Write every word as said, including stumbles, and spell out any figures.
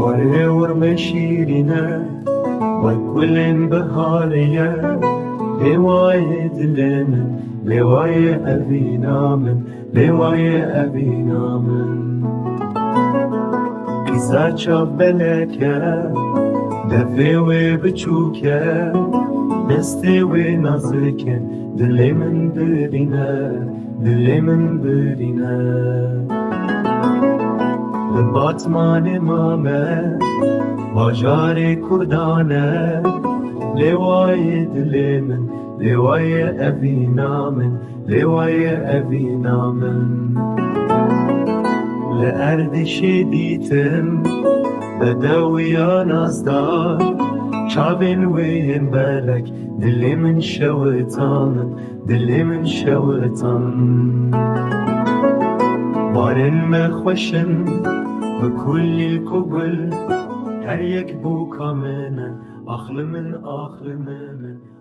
Warê wir me şîrîn e, wek gulên biharê ye. Lêwayê dilê min, lêwayê evîna min, lêwayê evîna min. Qîza çav belek e, defê wê biçûk e, destê wê nazik e, dilê min birîne, dilê min birîne. Li Batmanê mame, bajarê Kurdan e, lêwayê dilê min, lêwayê evîna min, lêwayê evîna min. Li Erdîşê dîtim bedewiya nazdar, çavên wê yên belek, dilê min şewita min, dilê min şewita min. Barên me xweş in, bi kulîlk û gul, her yek bûka min e, ax li min, ax li min.